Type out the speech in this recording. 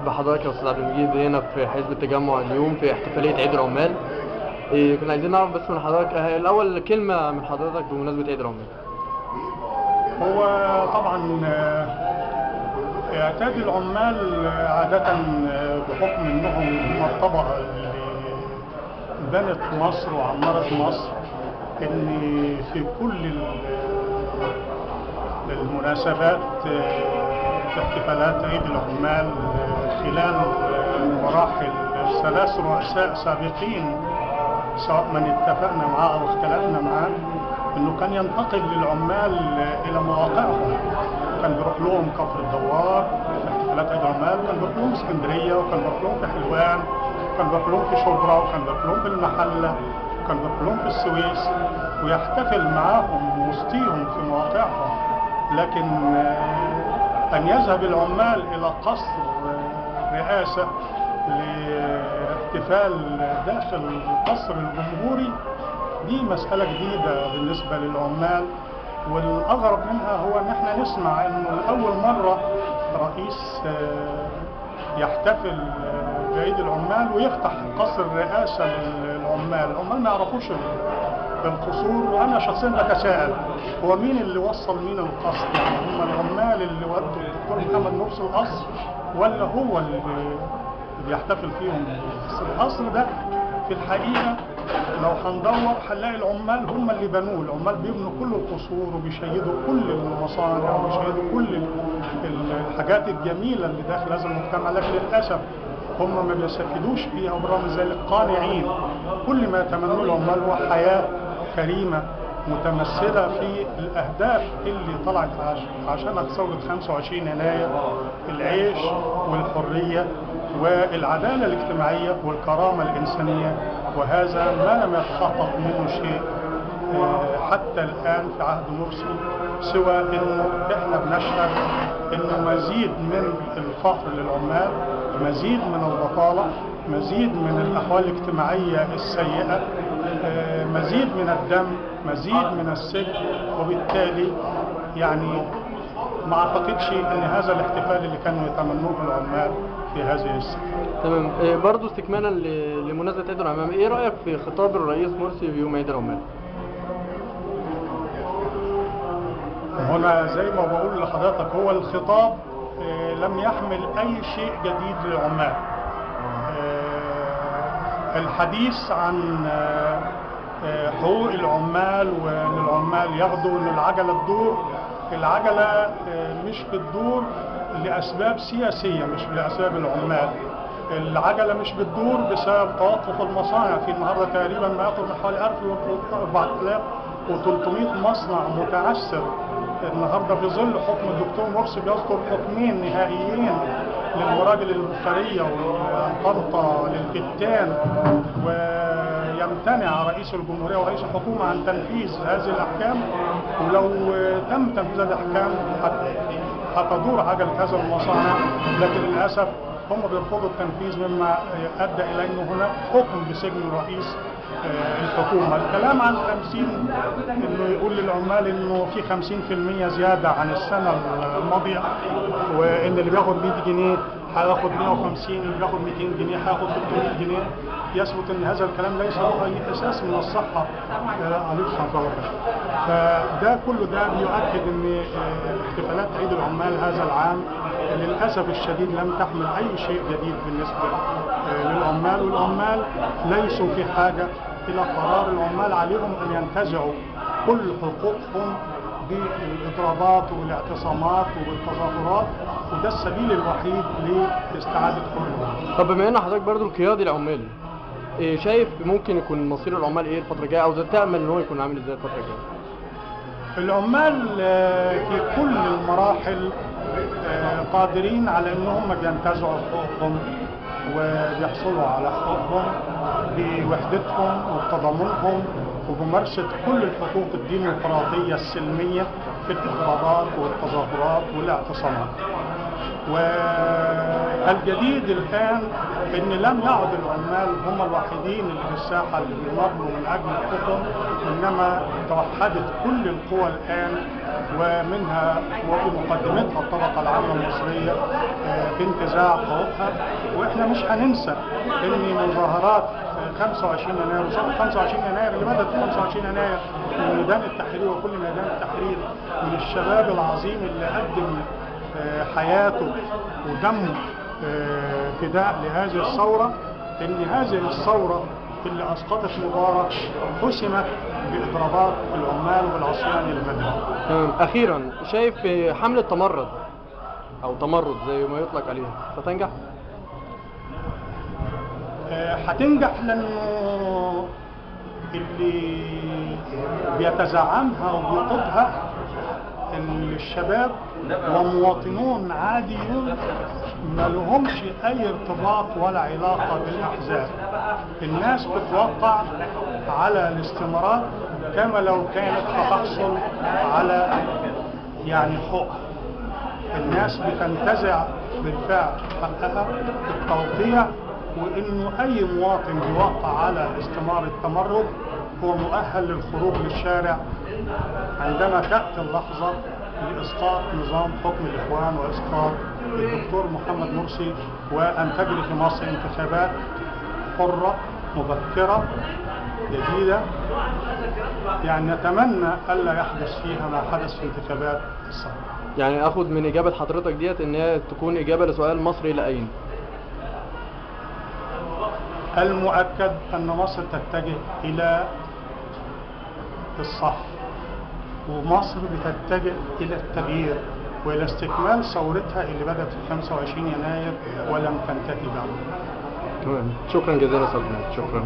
بحضرتك يا استاذ عبد المجيد هنا في حزب التجمع اليوم في احتفالية عيد العمال. كنا عايزين نعرف بس من حضرتك الاول كلمة من حضرتك بمناسبة عيد العمال. هو طبعا اعتاد العمال عادة بحكم انهم هم الطبقة اللي بنت مصر وعمرت مصر، ان في كل المناسبات في احتفالات عيد العمال خلال مراحل ثلاث رؤساء سابقين، سواء من اتفقنا معاه او اختلفنا معاه، انه كان ينتقل للعمال الى مواقعهم. كان بيروح لهم كفر الدوار في احتفالات عيد العمال، وكان بيروح لهم اسكندرية، وكان بيروح لهم في حلوان، وكان بيروح لهم في شبرا، وكان بيروح لهم في المحلة، وكان بيروح لهم في السويس، ويحتفل معاهم وسطيهم في مواقعهم. لكن ان يذهب العمال الى قصر رئاسة لاحتفال داخل القصر الجمهوري دي مسألة جديدة بالنسبة للعمال. والأغرب منها هو أن احنا نسمع أنه لأول مرة رئيس يحتفل بعيد العمال ويفتح قصر الرئاسة للعمال. العمال ما يعرفوش القصور، وأنا شخصيا بتساءل هو مين اللي وصل مين القصر؟ يعني هم العمال اللي ودوا الدكتور محمد مرسي القصر، ولا هو اللي بيحتفل فيهم القصر ده؟ في الحقيقة لو هندور هنلاقي العمال هم اللي بنوه. العمال بيبنوا كل القصور وبيشيدوا كل المصانع وبيشيدوا كل الحاجات الجميلة اللي داخل هذا المجتمع، لكن للأسف هم ما بيستفيدوش فيها، وبالرغم من ذلك قانعين. كل ما يتمنوه العمال هو حياة كريمة متمثلة في الأهداف اللي طلعت عشان ثورة 25 يناير: العيش والحرية والعدالة الاجتماعية والكرامة الإنسانية. وهذا ما لم يتحقق منه شيء حتى الآن في عهد مرسي، سوى إنه إحنا بنشهد إنه مزيد من الفقر للعمال، مزيد من البطالة، مزيد من الأحوال الاجتماعية السيئة، مزيد من الدم، مزيد من السجن. وبالتالي يعني ما اعتقدش ان هذا الاحتفال اللي كانوا يتمنوه العمال في هذه السنة. تمام. برضو استكمالا لمناسبة عيد العمال، ايه رأيك في خطاب الرئيس مرسي في يوم عيد العمال؟ هنا زي ما بقول لحضرتك، هو الخطاب لم يحمل اي شيء جديد للعمال. الحديث عن حقوق العمال وان العمال ياخدوا وان العجلة تدور، العجلة مش بتدور لاسباب سياسية، مش لاسباب العمال. العجلة مش بتدور بسبب توقف المصانع. في النهارده تقريبا ما يقرب من حوالي 4300 مصنع متعثر النهارده في ظل حكم الدكتور مرسي. بيصدر حكمين نهائيين للمراجل البخاريه والطنطا للكتان، ويمتنع رئيس الجمهورية ورئيس الحكومة عن تنفيذ هذه الاحكام. ولو تم تنفيذ هذه الاحكام هتدور عجله هذا المصانع، لكن للاسف هم بيرفضوا التنفيذ، مما ادى الى انه هناك حكم بسجن رئيس الحكومة. الكلام عن 50، انه يقول للعمال انه في 50% زيادة عن السنة الماضية، وان اللي بياخد 100 جنيه هياخد 150، اللي بياخد 200 جنيه هياخد 300 جنيه، يثبت ان هذا الكلام ليس له اي اساس من الصحة. عليكم السلام ورحمة الله. فده كله ده بيؤكد ان احتفالات عيد العمال هذا العام للاسف الشديد لم تحمل اي شيء جديد بالنسبة للعمال. والعمال ليسوا في حاجة الى قرار، العمال عليهم ان ينتزعوا كل حقوقهم بالاضرابات والاعتصامات والتظاهرات، وده السبيل الوحيد لاستعادة حقوقهم. طب بما ان حضرتك برضو القيادي العمالي، إيه شايف ممكن يكون مصير العمال ايه الفترة الجاية، او تأمل ان هو يكون عامل ازاي الفترة الجاية؟ العمال في كل المراحل قادرين على ان هم بينتزعوا حقوقهم وبيحصلوا على حقوقهم بوحدتهم وبتضامنهم وبممارسة كل الحقوق الديمقراطية السلمية في الإضرابات والتظاهرات والاعتصامات. والجديد الآن إن لم يعد العمال هم الوحيدين اللي في الساحة اللي بيناضلوا من أجل حقوقهم، إنما توحدت كل القوى الآن، ومنها وفي مقدمتها الطبقة العاملة المصرية بانتزاع حقوقها. وإحنا مش هننسى إن مظاهرات 25 يناير وثورة 25 يناير اللي بدأت 25 يناير من ميدان التحرير وكل ميدان التحرير، من الشباب العظيم اللي قدم حياته ودمه فداء لهذه الثورة، إن هذه الثورة اللي أسقطت مبارك حسمت بإضرابات العمال والعصيان المدني. تمام. أخيرا، شايف حملة تمرد أو تمرد زي ما يطلق عليها ستنجح؟ هتنجح، لأنه اللي بيتزعمها وبيقودها الشباب ومواطنون عاديون ما لهمش أي ارتباط ولا علاقة بالأحزاب. الناس بتوقع على الاستمارات كما لو كانت هتحصل على يعني حقوقها. الناس بتنتزع بالفعل حقها بالتوقيع، وإنه أي مواطن بيوقع على استمارة التمرد هو مؤهل للخروج للشارع عندما تأتي اللحظة لإسقاط نظام حكم الإخوان وإسقاط الدكتور محمد مرسي، وأن تجري في مصر انتخابات حرة مبكرة جديدة، يعني نتمنى ألا يحدث فيها ما حدث في انتخابات الثورة. يعني اخد من اجابة حضرتك ديت ان هي تكون اجابة لسؤال مصر الى اين؟ المؤكد أن مصر تتجه إلى الصح، ومصر بتتجه إلى التغيير وإلى استكمال ثورتها اللي بدأت في 25 يناير ولم تنتهي بعد. تمام، شكرا جزيلا يا استاذ. شكرا.